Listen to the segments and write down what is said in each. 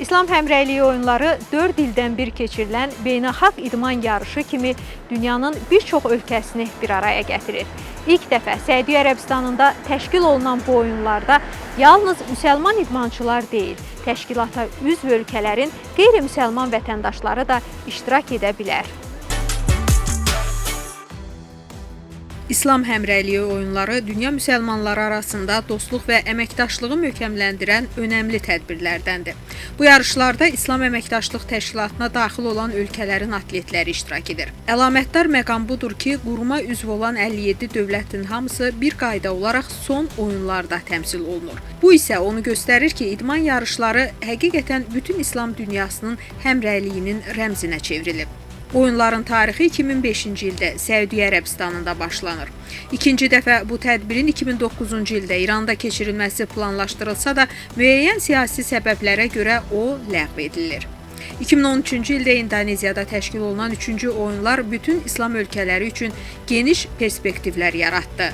İslam Həmrəyliyi oyunları 4 ildən bir keçirilən beynəlxalq idman yarışı kimi dünyanın bir çox ölkəsini bir araya gətirir. İlk dəfə Səudiyyə Ərəbistanında təşkil olunan bu oyunlarda yalnız müsəlman idmançılar deyil, təşkilata üzv ölkələrin qeyri-müsəlman vətəndaşları da iştirak edə bilər. İslam Həmrəyliyi oyunları dünya müsəlmanları arasında dostluq və əməkdaşlığı möhkəmləndirən önəmli tədbirlərdəndir. Bu yarışlarda İslam Əməkdaşlıq Təşkilatına daxil olan ölkələrin atletləri iştirak edir. Əlamətdar məqam budur ki, quruma üzv olan 57 dövlətin hamısı bir qayda olaraq son oyunlarda təmsil olunur. Bu isə onu göstərir ki, idman yarışları həqiqətən bütün İslam dünyasının həmrəyliyinin rəmzinə çevrilib. Oyunların tarixi 2005-ci ildə Səudiyyə Ərəbistanında başlanır. İkinci dəfə bu tədbirin 2009-cu ildə İranda keçirilməsi planlaşdırılsa da, müəyyən siyasi səbəblərə görə o ləğv edilir. 2013-cü ildə İndoneziyada təşkil olunan 3-cü oyunlar bütün İslam ölkələri üçün geniş perspektivlər yaratdı.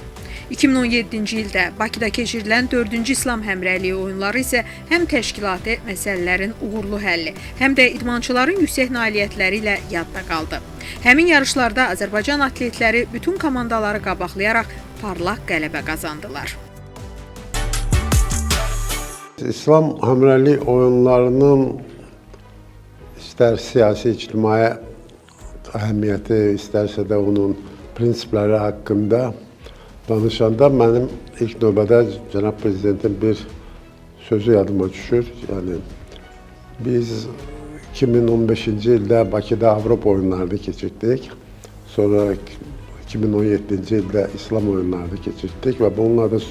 2017-ci ildə Bakıda keçirilən 4-cü İslam Həmrəyliyi oyunları isə həm təşkilati məsələlərin uğurlu həlli, həm də idmançıların yüksək nailiyyətləri ilə yadda qaldı. Həmin yarışlarda Azərbaycan atletləri bütün komandaları qabaqlayaraq parlaq qələbə qazandılar. İslam Həmrəylik oyunlarının istər siyasi, ictimai əhəmiyyəti, istərsə də onun prinsipləri haqqında danışanda mənim ilk növbədə cənab prezidentin bir sözü yadıma düşür. Yəni biz 2015-ci ildə Bakıda Avropa oyunlarını keçirtdik. Sonra 2017-ci ildə İslam oyunlarını keçirtdik və bununla da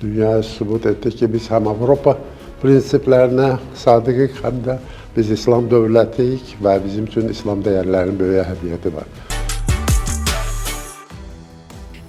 dünyaya sübut etdik ki, biz həm Avropa prinsiplərinə sadiqik, həm də biz İslam dövlətiyik və bizim üçün İslam dəyərlərinin böyük əhəmiyyəti var.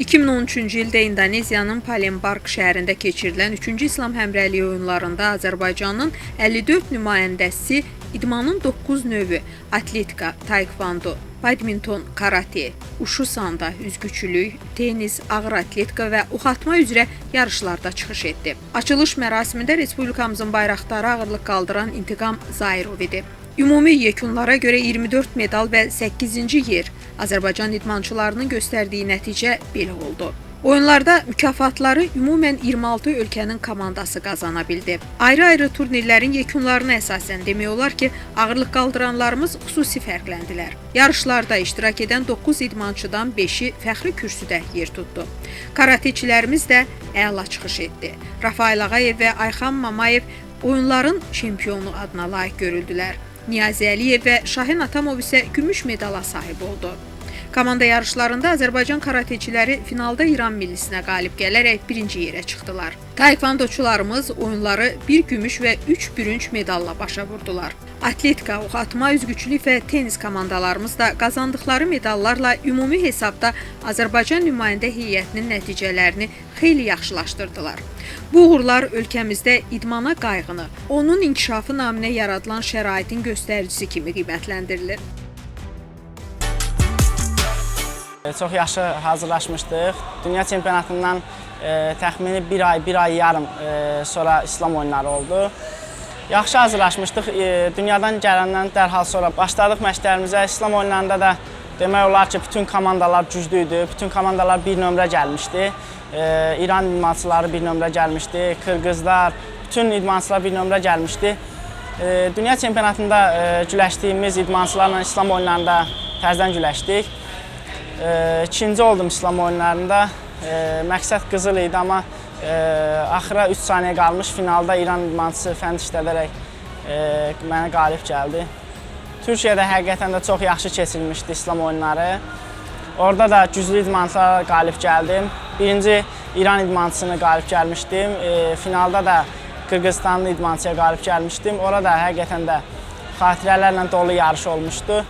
2013-cü ildə İndoneziyanın Palembark şəhərində keçirilən 3-cü İslam Həmrəyliyi oyunlarında Azərbaycanın 54 nümayəndəsi idmanın 9 növü atletika, taekvondo, badminton, karate, uşu sanda, üzgüçülük, tenis, ağır atletika və oxatma üzrə yarışlarda çıxış etdi. Açılış mərasimində respublikamızın bayraqdarı ağırlıq qaldıran İntiqam Zairov idi. Ümumi yekunlara görə 24 medal və 8-ci yer Azərbaycan idmançılarının göstərdiyi nəticə belə oldu. Oyunlarda mükafatları ümumən 26 ölkənin komandası qazana bildi. Ayrı-ayrı turnirlərin yekunlarına əsasən demək olar ki, ağırlıq qaldıranlarımız xüsusi fərqləndilər. Yarışlarda iştirak edən 9 idmançıdan 5-i fəxri kürsüdə yer tutdu. Karateçilərimiz də əla çıxış etdi. Rafael Ağayev və Ayxan Mamayev oyunların çempionu adına layiq görüldülər. Niyazi Əliyev və Şahin Atamov isə gümüş medala sahib oldu. Komanda yarışlarında Azərbaycan karateçiləri finalda İran millisinə qalib gələrək birinci yerə çıxdılar. Taekvondoçularımız oyunları bir gümüş və 3 bürünc medalla başa vurdular. Atletika, oxatma, üzgüçülük və tenis komandalarımız da qazandıqları medallarla ümumi hesabda Azərbaycan nümayəndə heyətinin nəticələrini xeyli yaxşılaşdırdılar. Bu uğurlar ölkəmizdə idmana qayğını, onun inkişafı naminə yaradılan şəraitin göstəricisi kimi qiymətləndirilir. Çox yaxşı hazırlaşmışdıq. Dünya çempionatından təxmini bir ay, bir ay yarım sonra İslam oyunları oldu. Yaxşı hazırlaşmışdıq. Dünyadan gələndən dərhal sonra başladıq məşqlərimizə. İslam oyunlarında da demək olar ki, bütün komandalar güclü idi. Bütün komandalar bir nömrə gəlmişdi. İran idmançıları bir nömrə gəlmişdi, Qırğızlar, bütün idmançılar bir nömrə gəlmişdi. Dünya çempionatında güləşdiyimiz idmançılarla İslam oyunlarında təzədən güləşdik. İkinci oldum İslam oyunlarında. Məqsəd qızıl idi, amma axıra 3 saniyə qalmış finalda İran idmançısı fənd işlədərək mənə qalib gəldi. Türkiyədə həqiqətən də çox yaxşı keçirilmişdi İslam oyunları. Orada da güclü idmançılara qalib gəldim. Birinci İran idmançısını qalib gəlmişdim. Finalda da Qırğızstanlı idmançıya qalib gəlmişdim. Orada həqiqətən də xatirələrlə dolu yarış olmuşdu.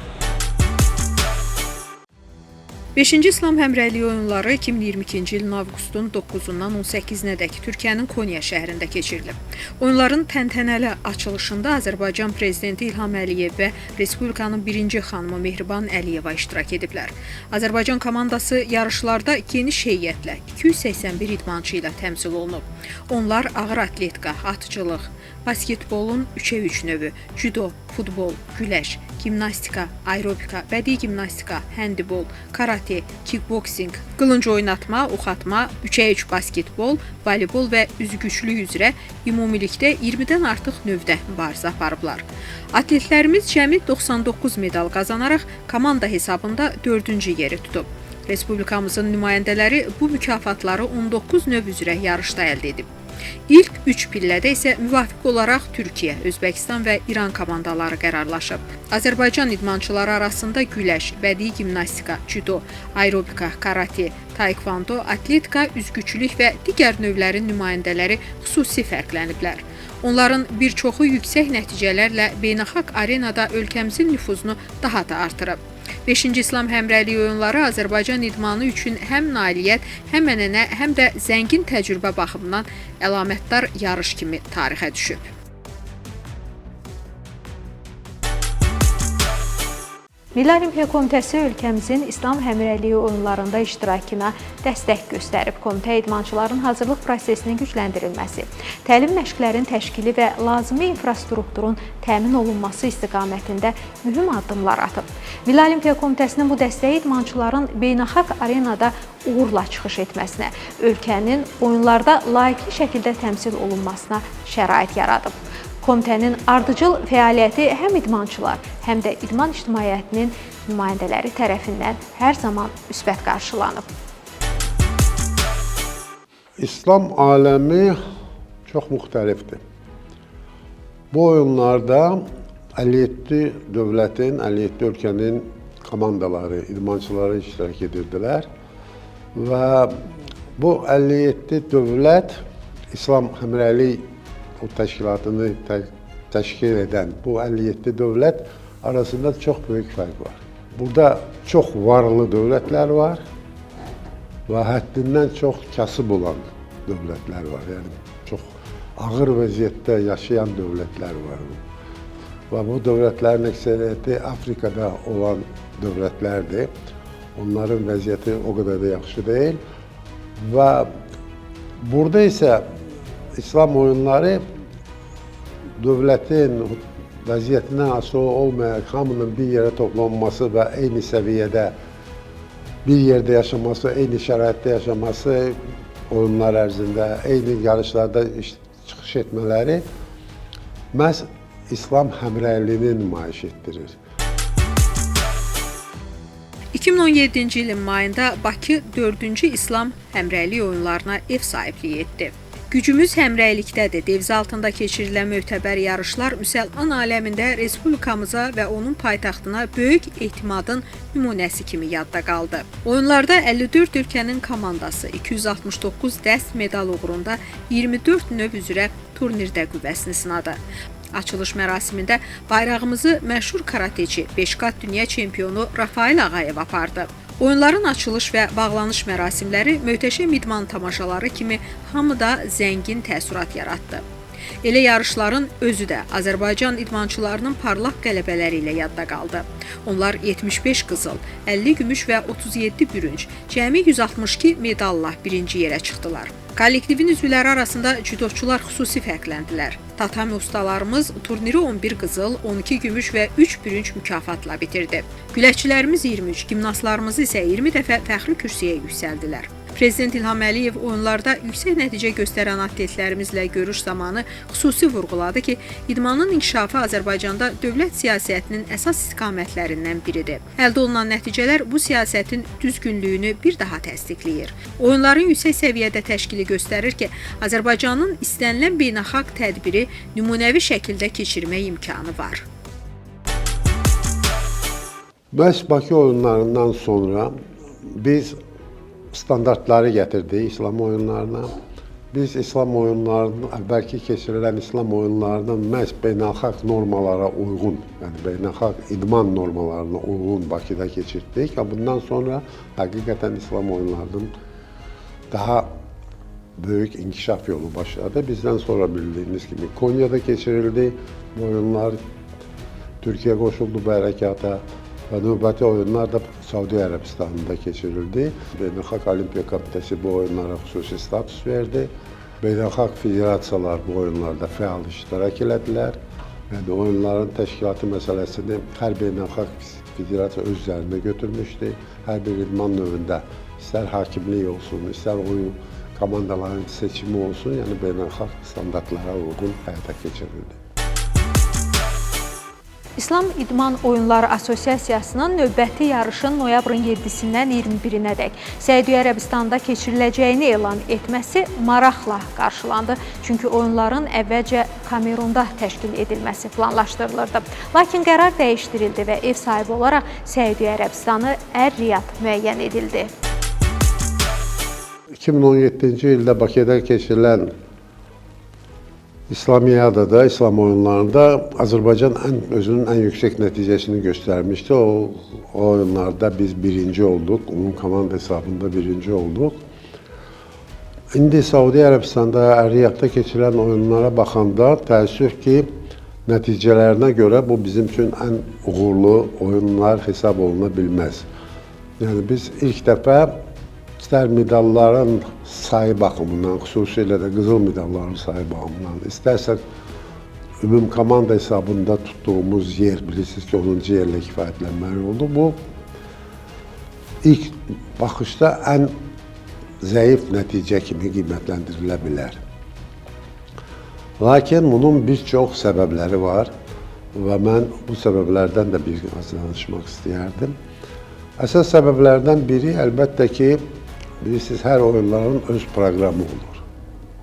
5-ci İslam Həmrəyliyi oyunları 2022-ci ilin avqustun 9-undan 18-nədək Türkiyənin Konya şəhərində keçirilib. Oyunların təntənəli açılışında Azərbaycan prezidenti İlham Əliyev və Respublikanın birinci xanımı Mehriban Əliyeva iştirak ediblər. Azərbaycan komandası yarışlarda geniş heyətlə 281 idmançı ilə təmsil olunub. Onlar ağır atletika, atıcılıq, basketbolun 3-ə 3 növü, cüdo, futbol, güləş, gimnastika, aerobika, bədii gimnastika, həndibol, karate, kikboksing, qılınc oynatma, ox atma, 3-ə 3 basketbol, voleybol və üzgüçülük üzrə ümumilikdə 20-dən artıq növdə mübarizə aparıblar. Atletlərimiz cəmi 99 medal qazanaraq komanda hesabında 4-cü yeri tutub. Respublikamızın nümayəndələri bu mükafatları 19 növ üzrə yarışda əldə edib. İlk 3 pillədə isə müvafiq olaraq Türkiyə, Özbəkistan və İran komandaları qərarlaşıb. Azərbaycan idmançıları arasında güləş, bədii gimnastika, cüdo, aerobika, karate, taekvondo, atletika, üzgüçülük və digər növlərin nümayəndələri xüsusi fərqləniblər. Onların bir çoxu yüksək nəticələrlə beynəlxalq arenada ölkəmizin nüfuzunu daha da artırıb. 5-ci İslam Həmrəylik oyunları Azərbaycan idmanı üçün həm nailiyyət, həm ənənə, həm də zəngin təcrübə baxımından əlamətdar yarış kimi tarixə düşüb. Milli Olimpiya Komitəsi ölkəmizin İslam Həmrəyliyi oyunlarında iştirakına dəstək göstərib. Komitə idmançıların hazırlıq prosesinin gücləndirilməsi, təlim məşqlərin təşkili və lazımi infrastrukturun təmin olunması istiqamətində mühüm addımlar atıb. Milli Olimpiya Komitəsinin bu dəstəyi idmançıların beynəlxalq arenada uğurla çıxış etməsinə, ölkənin oyunlarda layiqli şəkildə təmsil olunmasına şərait yaradıb. Komitənin ardıcıl fəaliyyəti həm idmançılar, həm də idman ictimaiyyətinin nümayəndələri tərəfindən hər zaman müsbət qarşılanıb. İslam aləmi çox müxtəlifdir. Bu oyunlarda 57 dövlətin, 57 ölkənin komandaları, idmançıları iştirak edirdilər və bu 57 dövlət İslam Həmrəylik o təşkilatını təşkil edən bu 57 dövlət arasında çox böyük fərq var. Burada çox varlı dövlətlər var və həddindən çox kasıb olan dövlətlər var. Yəni çox ağır vəziyyətdə yaşayan dövlətlər var. Və bu dövlətlərin əksəriyyəti Afrikada olan dövlətlərdir. Onların vəziyyəti o qədər də yaxşı deyil. Və burada isə İslam oyunları dövlətin vəziyyətindən asılı olmayaraq hamının bir yerə toplanması və eyni səviyyədə bir yerdə yaşaması, eyni şəraitdə yaşaması oyunlar ərzində, eyni yarışlarda çıxış etmələri məhz İslam həmrəyliyini nümayiş etdirir. 2017-ci ilin mayında Bakı 4-cü İslam Həmrəylik oyunlarına ev sahibliyi etdi. Gücümüz həmrəylikdədir. Devizi altında keçirilən mötəbər yarışlar müsəlman aləmində respublikamıza və onun paytaxtına böyük etimadın nümunəsi kimi yadda qaldı. Oyunlarda 54 ölkənin komandası 269 dəst medal uğrunda 24 növ üzrə turnirdə qüvvəsini sınadı. Açılış mərasimində bayrağımızı məşhur karateçi, 5 qat dünya çempionu Rafael Ağayev apardı. Oyunların açılış və bağlanış mərasimləri möhtəşəm idman tamaşaları kimi hamıda zəngin təəssürat yaratdı. Elə yarışların özü də Azərbaycan idmançılarının parlaq qələbələri ilə yadda qaldı. Onlar 75 qızıl, 50 gümüş və 37 bürünc, cəmi 162 medalla birinci yerə çıxdılar. Kollektivin üzvləri arasında cüdoçular xüsusi fərqləndilər. Tatami ustalarımız turniri 11 qızıl, 12 gümüş və 3 bürünc mükafatla bitirdi. Güləşçilərimiz 23, gimnastlarımız isə 20 dəfə fəxri kürsüyə yüksəldilər. Prezident İlham Əliyev oyunlarda yüksək nəticə göstərən atletlərimizlə görüş zamanı xüsusi vurğuladı ki, idmanın inkişafı Azərbaycanda dövlət siyasətinin əsas istiqamətlərindən biridir. Əldə olunan nəticələr bu siyasətin düzgünlüyünü bir daha təsdiqləyir. Oyunların yüksək səviyyədə təşkili göstərir ki, Azərbaycanın istənilən beynəlxalq tədbiri nümunəvi şəkildə keçirmək imkanı var. Məhz Bakı oyunlarından sonra biz standartları gətirdik İslam oyunlarına. Biz İslam oyunlarının, əvvəlki keçirilən İslam oyunlarının məhz beynəlxalq normalara uyğun, yəni beynəlxalq idman normalarına uyğun Bakıda keçirtdik və bundan sonra həqiqətən İslam oyunlarının daha böyük inkişaf yolu başladı. Bizdən sonra bildiyiniz kimi Konya'da keçirildi bu oyunlar. Türkiyə qoşuldu bu hərəkata və növbəti oyunlar da Saudi Ərəbistanında keçirildi. Beynəlxalq Olimpiya Komitəsi bu oyunlara xüsusi status verdi. Beynəlxalq federasiyalar bu oyunlarda fəal iştirak elədilər. Yəni oyunların təşkilatı məsələsini hər beynəlxalq federasiya öz üzərində götürmüşdü. Hər bir idman növündə istər hakimlik olsun, istər oyun komandaların seçimi olsun, yəni beynəlxalq standartlara uyğun həyata keçirildi. İslam İdman Oyunları Assosiasiyasının növbəti yarışın noyabrın 7-sindən 21-nədək Səudiyyə Ərəbistanında keçiriləcəyini elan etməsi maraqla qarşılandı. Çünki oyunların əvvəlcə Kamerunda təşkil edilməsi planlaşdırılırdı. Lakin qərar dəyişdirildi və ev sahibi olaraq Səudiyyə Ərəbistanı Ər-Riyad müəyyən edildi. 2017-ci ildə Bakıda keçirilən İslamiyadada, İslam oyunlarında Azərbaycan özünün ən yüksək nəticəsini göstərmişdi. O oyunlarda biz birinci olduq, ümum komanda hesabında birinci olduq. İndi Saudi Ərəbistanda, Ər-Riyadda keçirilən oyunlara baxanda təəssüf ki, nəticələrinə görə bu bizim üçün ən uğurlu oyunlar hesab oluna bilməz. Yəni biz ilk dəfə istər medalların sayı baxımından, xüsusilə də qızıl medalların sayı baxımından, istərsə ümum komanda hesabında tutduğumuz yer, bilirsiniz ki, 10-cu yerlə kifayətlənməli oldu. Bu, ilk baxışda ən zəif nəticə kimi qiymətləndirilə bilər. Lakin bunun bir çox səbəbləri var və mən bu səbəblərdən də bir az danışmaq istəyərdim. Əsas səbəblərdən biri əlbəttə ki, bilirsiniz, hər oyunların öz proqramı olur.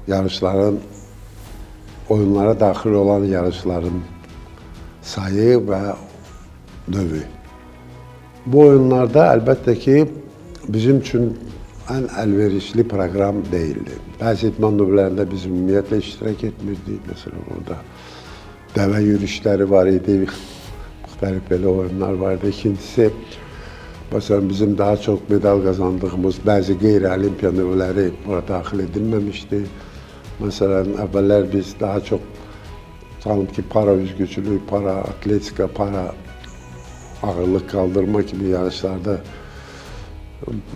Yarışların, oyunlara daxil olan yarışların sayı və növü. Bu oyunlarda əlbəttə ki, bizim üçün ən əlverişli proqram deyildi. Bəzi idman növlərində biz ümumiyyətlə iştirak etmirdik. Məsələn, orada dəvə yürüşləri var idi, müxtəlif belə oyunlar vardı. İkincisi, məsələn, bizim daha çox medal qazandığımız bəzi qeyri-olimpiya növləri bura daxil edilməmişdi. Məsələn, əvvəllər biz daha çox tutalım ki, para üzgüçülük, para atletika, para ağırlıq qaldırma kimi yarışlarda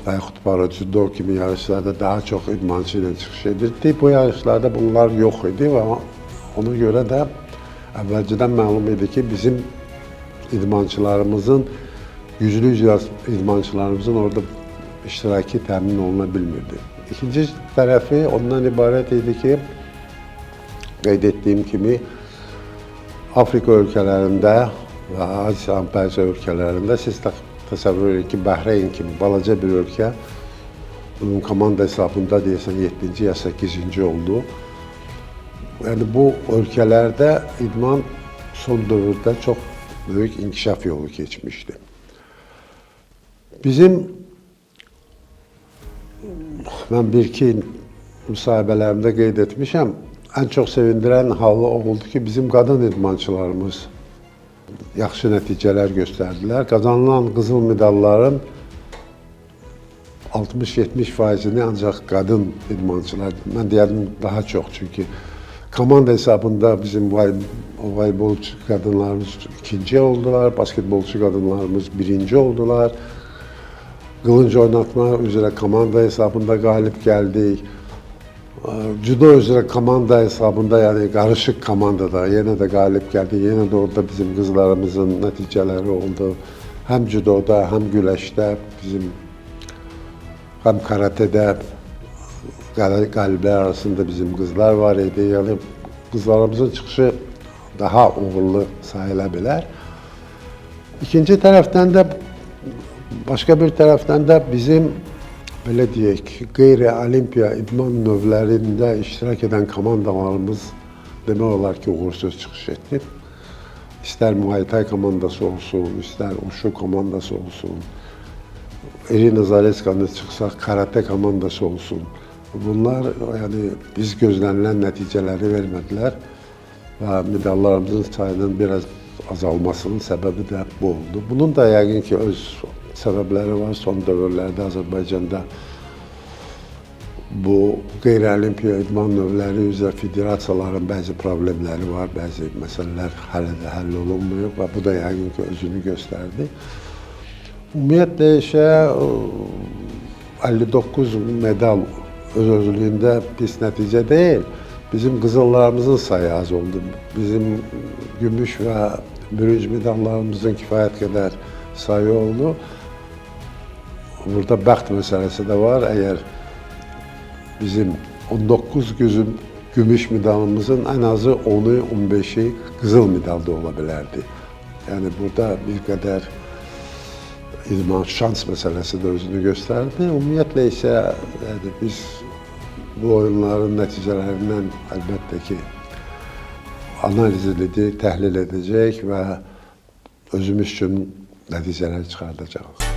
və yaxud para judo kimi yarışlarda daha çox idmançı ilə çıxış edirdi. Bu yarışlarda bunlar yox idi və ona görə də əvvəlcədən məlum idi ki, bizim idmançılarımızın, güclü idmançılarımızın orada iştirakı təmin oluna bilmirdi. İkinci tərəfi ondan ibarət idi ki, qeyd etdiyim kimi, Afrika ölkələrində və Asiyanın bəzi ölkələrində siz təsəvvür edin ki, Bəhreyn kimi balaca bir ölkə ümum komanda hesabında deyəsən 7-ci ya 8-ci oldu. Yəni bu ölkələrdə idman son dövrdə çox böyük inkişaf yolu keçmişdi. Bizim, mən bir-iki müsahibələrimdə qeyd etmişəm, ən çox sevindirən halı o oldu ki, bizim qadın idmançılarımız yaxşı nəticələr göstərdilər. Qazanılan qızıl medalların 60-70%-ni ancaq qadın idmançılar, mən deyərdim daha çox, çünki komanda hesabında bizim voleybolçu qadınlarımız ikinci oldular, basketbolçu qadınlarımız birinci oldular. Qılınc oynatma üzrə komanda hesabında qalib gəldik. Judo üzrə komanda hesabında, yəni qarışıq komandada yenə də qalib gəldik. Yenə də orada bizim qızlarımızın nəticələri oldu. Həm judoda, həm güləşdə bizim, həm karatedə qaliblər arasında bizim qızlar var idi. Yəni qızlarımızın çıxışı daha uğurlu sayıla bilər. İkinci tərəfdən də, başqa bir tərəfdən də bizim, belə deyək, qeyri-olimpiya idman növlərində iştirak edən komandalarımız demək olar ki, uğursuz çıxış etdi. İstər Muay Thai komandası olsun, istər Uşu komandası olsun, Irina Zaleskanı çıxsaq, karate komandası olsun. Bunlar yəni biz gözlənilən nəticələri vermədilər və medallarımızın sayının biraz azalmasının səbəbi də bu oldu. Bunun da yəqin ki, öz səbəbləri var. Son dövrlərdə Azərbaycanda bu qeyri-olimpiya idman növləri üzrə federasiyaların bəzi problemləri var, bəzi məsələlər hələ də həll olunmayıb və bu da yəqin ki, özünü göstərdi. Ümumiyyətlə isə 59 medal öz-özlüyündə pis nəticə deyil. Bizim qızıllarımızın sayı az oldu. Bizim gümüş və bürünc medallarımızın kifayət qədər sayı oldu. Burada bəxt məsələsi də var. Əgər bizim 19 gümüş medalımızın ən azı 10-u, 15-i qızıl medalda ola bilərdi. Yəni burada bir qədər idman şans məsələsi də özünü göstərdi. Ümumiyyətlə isə yəni biz bu oyunların nəticələrindən əlbəttə ki analiz edəcək, təhlil edəcək və özümüz üçün nəticələr çıxardacağıq.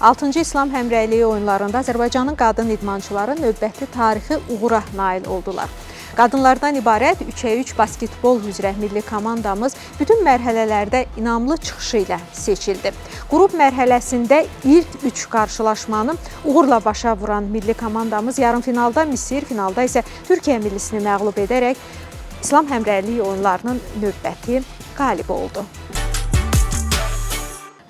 6-cı İslam Həmrəyliyi oyunlarında Azərbaycanın qadın idmançıları növbəti tarixi uğura nail oldular. Qadınlardan ibarət 3-ə 3 basketbol üzrə milli komandamız bütün mərhələlərdə inamlı çıxışı ilə seçildi. Qrup mərhələsində ilk 3 qarşılaşmanı uğurla başa vuran milli komandamız yarımfinalda Misir, finalda isə Türkiyə millisini məğlub edərək İslam Həmrəyliyi oyunlarının növbəti qalibi oldu.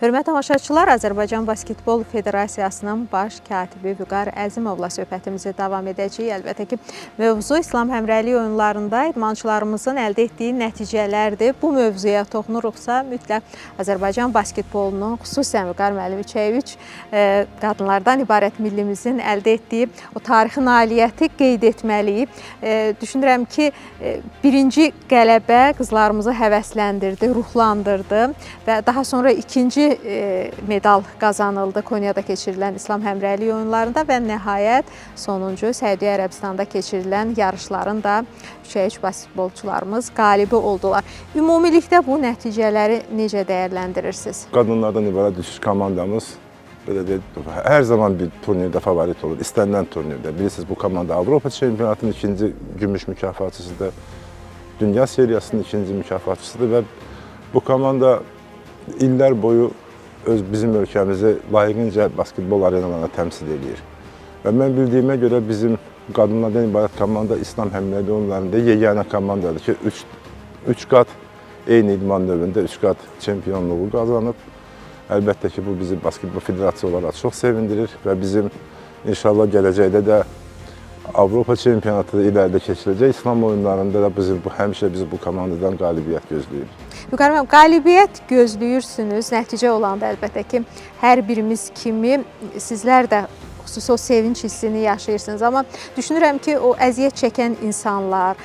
Hörmətli tamaşaçılar, Azərbaycan Basketbol Federasiyasının baş katibi Vüqar Əzimovla söhbətimizi davam edəcəyik. Əlbəttə ki, mövzu İslam Həmrəyliyi oyunlarında idmançılarımızın əldə etdiyi nəticələrdir. Bu mövzuya toxunuruqsa, mütləq Azərbaycan basketbolunun, xüsusən Vüqar müəllim 3-ə 3 qadınlardan ibarət millimizin əldə etdiyi o tarixi nailiyyəti qeyd etməliyik. Düşünürəm ki, birinci qələbə qızlarımızı həvəsləndirdi, ruhlandırdı və daha sonra ikinci medal qazanıldı Konyada keçirilən İslam Həmrəyliyi oyunlarında və nəhayət sonuncu Səudiyyə Ərəbistanda keçirilən yarışların da 3-ə 3 basketbolçularımız qalibi oldular. Ümumilikdə bu nəticələri necə dəyərləndirirsiniz? Qadınlardan ibarət 3 komandamız belə deyək, hər zaman bir turnirdə favorit olur, istənilən turnirdə. Bilirsiniz, bu komanda Avropa çempionatının ikinci gümüş mükafatçısıdır, dünya seriyasının ikinci mükafatçısıdır və bu komanda illər boyu bizim ölkəmizi layiqincə basketbol arenalarında təmsil eləyir. Və mən bildiyimə görə bizim qadınlardan ibarət komanda İslam Həmrəyliyi oyunlarında yeganə komandadır ki, 3 qat eyni idman növündə 3 qat çempionluğu qazanıb. Əlbəttə ki, bu bizi Basketbol Federasiyası olaraq çox sevindirir və bizim inşallah gələcəkdə də Avropa çempionatı iləridə keçiriləcək. İslam oyunlarında da həmişə biz bu komandadan qalibiyyət gözləyirik. Vüqar müəllim, qalibiyyət gözləyirsiniz. Nəticə olanda əlbəttə ki, hər birimiz kimi sizlər də xüsusi o sevinç hissini yaşayırsınız. Amma düşünürəm ki, o əziyyət çəkən insanlar,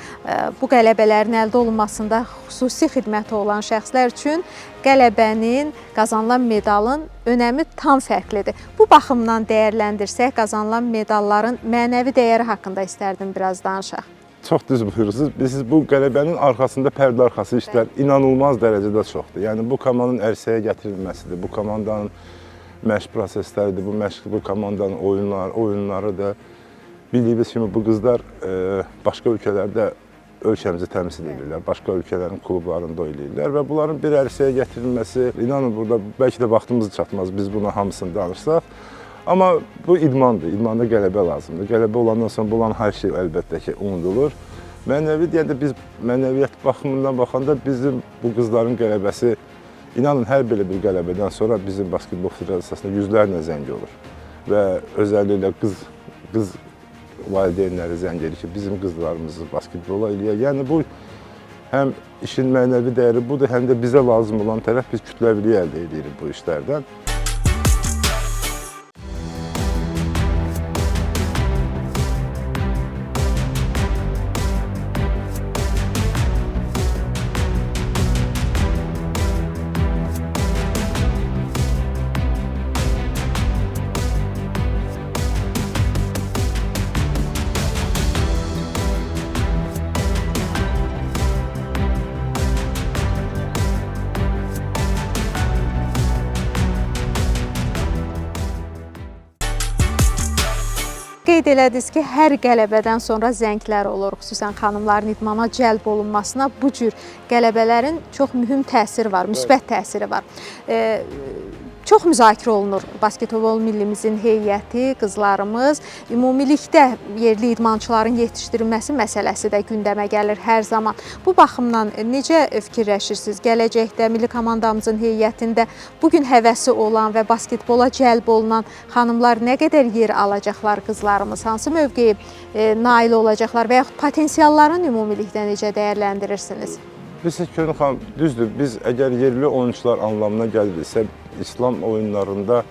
bu qələbələrin əldə olunmasında xüsusi xidməti olan şəxslər üçün qələbənin, qazanılan medalın önəmi tam fərqlidir. Bu baxımdan dəyərləndirsək, qazanılan medalların mənəvi dəyəri haqqında istərdim biraz danışaq. Çox düz buyurursunuz. Bilirsiniz, bu qələbənin arxasında pərdə arxası işlər inanılmaz dərəcədə çoxdur. Yəni bu komandanın ərsəyə gətirilməsidir, bu komandanın məşq prosesləridir, bu komandanın oyunlarıdır. Bildiyiniz kimi bu qızlar başqa ölkələrdə ölkəmizi təmsil edirlər, başqa ölkələrin klublarında oynayırlar və bunların bir ərsəyə gətirilməsi, inanın burada bəlkə də vaxtımız çatmaz, biz buna hamısını danışsaq. Amma bu idmandır, idmanda qələbə lazımdır. Qələbə olandan sonra bulan hər şey əlbəttə ki, unudulur. Mənəvi deyəndə biz mənəviyyət baxımından baxanda bizim bu qızların qələbəsi, inanın hər belə bir qələbədən sonra bizim Basketbol Federasiyasında yüzlərlə zəng olur. Və özəlliklə qız valideynləri zəng edir ki, bizim qızlarımızı basketbola eləyək. Yəni bu həm işin mənəvi dəyəri budur, həm də bizə lazım olan tərəf biz kütləviliyi əldə edirik bu işlərdən. Qeyd elədiniz ki, hər qələbədən sonra zənglər olur, xüsusən xanımların idmana cəlb olunmasına bu cür qələbələrin çox mühüm təsiri var, müsbət təsiri var. Çox müzakirə olunur basketbol millimizin heyəti, qızlarımız, ümumilikdə yerli idmançıların yetişdirilməsi məsələsi də gündəmə gəlir hər zaman. Bu baxımdan necə fikirləşirsiniz? Gələcəkdə milli komandamızın heyətində bu gün həvəsi olan və basketbola cəlb olunan xanımlar nə qədər yer alacaqlar qızlarımız? Hansı mövqeyə nail olacaqlar və yaxud potensiallarını ümumilikdə necə dəyərləndirirsiniz? Bilirsiniz Könül xanım, düzdür, biz əgər yerli oyunçular anlamına gəlirsə, İslam oyunlarında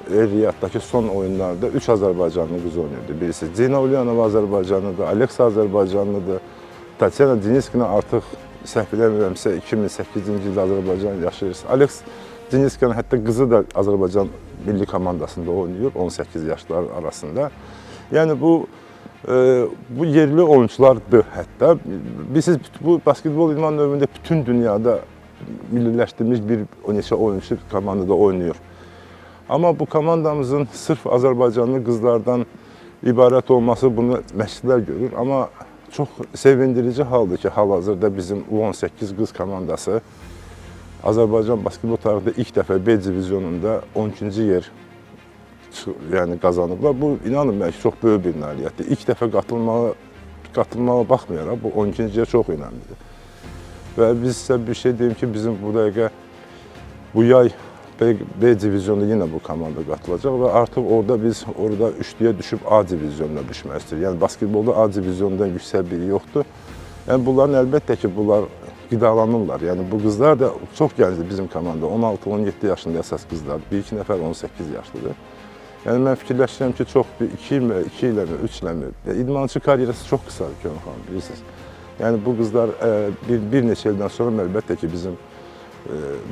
Riyadda son oyunlarda 3 Azərbaycanlı qız oynayırdı. Bilirsiniz, Ceyna Ulyanova Azərbaycanlıdır, Aleksa Azərbaycanlıdır, Tatyana Deniskina artıq səhv eləmirəmsə 2008-ci ildə Azərbaycan yaşayır. Aleks Deniskina hətta qızı da Azərbaycan milli komandasında oynayır 18 yaşlar arasında. Yəni bu yerli oyunçulardır hətta. Bilirsiniz, bu basketbol idman növündə bütün dünyada milliləşdirilmiş bir neçə oyunçu komandada oynayır. Amma bu komandamızın sırf Azərbaycanlı qızlardan ibarət olması bunu məşqçilər görür. Amma çox sevindirici haldır ki, hal-hazırda bizim U18 qız komandası Azərbaycan basketbol tarixində ilk dəfə B divizyonunda 12-ci yer yəni qazanıblar. Bu inanın mənə ki, çox böyük bir nailiyyətdir. İlk dəfə qatılmağa baxmayaraq bu 12-ci yer çox önəmlidir. Və biz sizə bir şey deyim ki, bizim bu dəqiqə bu yay B divizyonunda yenə bu komanda qatılacaq və artıq orada biz orada üçlüyə düşüb A divizyonuna düşmək istəyirik. Yəni basketbolda A divizyonundan yüksək biri yoxdur. Yəni bunların əlbəttə ki, bunlar qidalanırlar. Yəni bu qızlar da çox gəncdir bizim komanda. 16-17 yaşında əsas qızlardır. Bir-iki nəfər 18 yaşlıdır. Yəni mən fikirləşirəm ki, çox bir 2 ilmi, 2 ilmi, 3 ilmi. İdmançı karyerası çox qısadır Könül xanım, bilirsiniz. Yəni bu qızlar bir neçə ildən sonra əlbəttə ki, bizim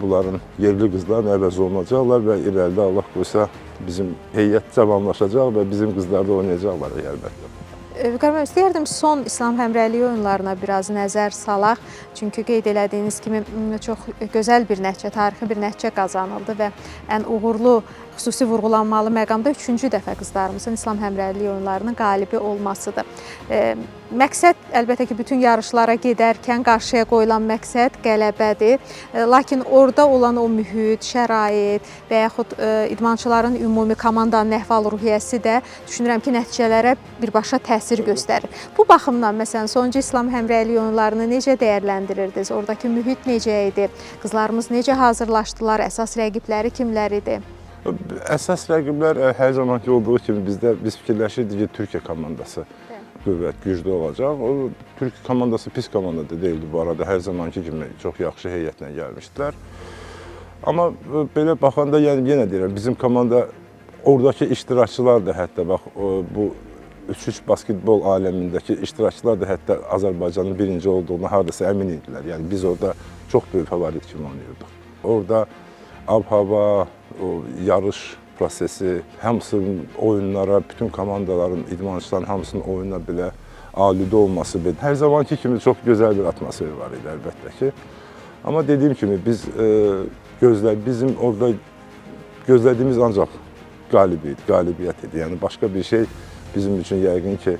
bunların yerli qızların əvəz olunacaqlar və irəlidə Allah qoysa bizim heyət cavanlaşacaq və bizim qızlar da oynayacaqlar əlbəttə. Vüqar müəllim, istəyərdim son İslam həmrəyliyi oyunlarına biraz nəzər salaq. Çünki qeyd elədiyiniz kimi çox gözəl bir nəticə, tarixi bir nəticə qazanıldı və ən uğurlu, xüsusi vurğulanmalı məqamda üçüncü dəfə qızlarımızın İslam həmrəyliyi oyunlarının qalibi olmasıdır. Məqsəd əlbəttə ki, bütün yarışlara gedərkən qarşıya qoyulan məqsəd qələbədir. Lakin orada olan o mühit, şərait və yaxud idmançıların ümumi komandanın əhval-ruhiyyəsi də düşünürəm ki, nəticələrə birbaşa təsir göstərir. Bu baxımdan məsələn sonuncu İslam həmrəyliyi oyunlarını necə dəyərləndirirdiniz? Oradakı mühit necə idi? Qızlarımız necə hazırlaşdılar? Əsas rəqibləri kimlər idi? Əsas rəqiblər hər zamanki olduğu kimi biz fikirləşirdik ki, Türkiyə komandası qüvvət, güclü olacaq. O Türkiyə komandası pis komanda da deyildi bu arada. Hər zamanki kimi çox yaxşı heyətlə gəlmişdilər. Amma belə baxanda, yəni yenə deyirəm, bizim komanda oradakı iştirakçılar da hətta bax bu 3-3 basketbol aləmindəki iştirakçılar da hətta Azərbaycanın birinci olduğuna hardasa əmin idilər. Yəni biz orada çox böyük favorit kimi oynayırdıq. Orada ab-hava, o yarış prosesi, hamısının oyunlara, bütün komandaların, idmançıların hamısının oyuna belə alüdə olması, hər zamanki kimi çox gözəl bir atmosfer var idi əlbəttə ki. Amma dediyim kimi biz bizim orada gözlədiyimiz ancaq qalibiyyət idi. Yəni başqa bir şey bizim üçün yəqin ki,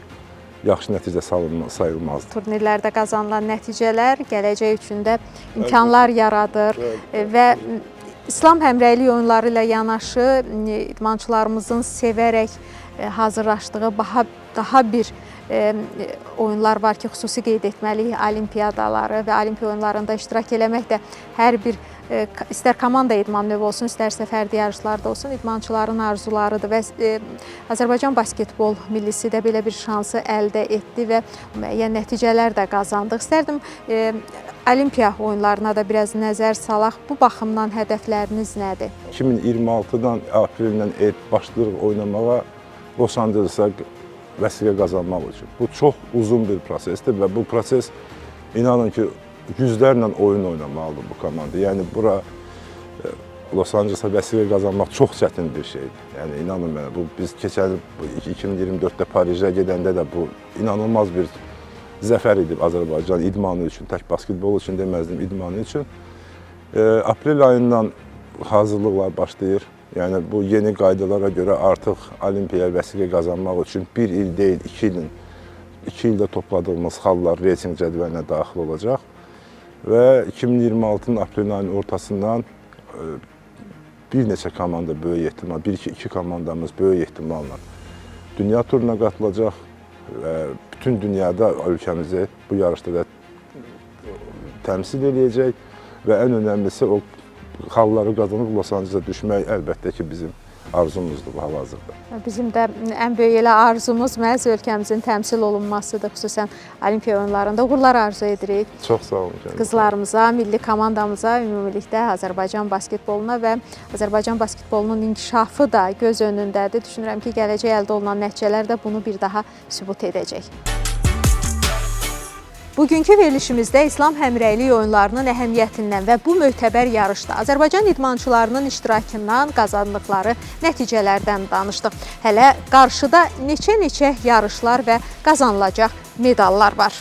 yaxşı nəticə sayılmazdı. Turnirlərdə qazanılan nəticələr gələcək üçün də imkanlar yaradır və İslam həmrəylik oyunları ilə yanaşı idmançılarımızın sevərək hazırlaşdığı daha bir oyunlar var ki, xüsusi qeyd etməliyik olimpiyadaları və olimpiya oyunlarında iştirak eləmək də hər bir istər komanda idman növü olsun, istərsə fərdi yarışlarda olsun, idmançıların arzularıdır və Azərbaycan basketbol millisi də belə bir şansı əldə etdi və müəyyən nəticələr də qazandıq. İstərdim olimpiya oyunlarına da biraz nəzər salaq. Bu baxımdan hədəfləriniz nədir? 2026-dan apreldən başlayırıq oynamağa Los Angelesa vəsiqə qazanmaq üçün. Bu çox uzun bir prosesdir və bu proses inanın ki, yüzlərlə oyun oynamalıdır bu komanda. Yəni bura Los Angelesa vəsiqə qazanmaq çox çətin bir şeydir. Yəni inanın mənə, bu biz keçən il 2024-də Parijə gedəndə də bu inanılmaz bir zəfər idi Azərbaycan idmanı üçün, tək basketbol üçün deməzdim, idmanı üçün. Aprel ayından hazırlıqlar başlayır. Yəni bu yeni qaydalara görə artıq olimpiyaya vəsiqə qazanmaq üçün bir il deyil, 2 ildə topladığımız xallar reytinq cədvəlinə daxil olacaq. Və 2026-nın aprel ayının ortasından Bir neçə komanda böyük ehtimal, bir iki, iki komandamız böyük ehtimalla dünya turuna qatılacaq və bütün dünyada ölkəmizi bu yarışda da təmsil eləyəcək və ən önəmlisi o xalları qazanıb Los Ancelesə düşmək əlbəttə ki, bizim arzumuzdur bu hal-hazırda. Bizim də ən böyük elə arzumuz məhz ölkəmizin təmsil olunmasıdır, xüsusən Olimpiya oyunlarında. Uğurlar arzu edirik. Çox sağ olun. Kəndisi. Qızlarımıza, milli komandamıza, ümumilikdə Azərbaycan basketboluna və Azərbaycan basketbolunun inkişafı da göz önündədir. Düşünürəm ki, gələcək əldə olunan nəticələr də bunu bir daha sübut edəcək. Bugünkü verilişimizdə İslam Həmrəylik oyunlarının əhəmiyyətindən və bu mötəbər yarışda Azərbaycan idmançılarının iştirakından qazandıqları nəticələrdən danışdıq. Hələ qarşıda neçə-neçə yarışlar və qazanılacaq medallar var.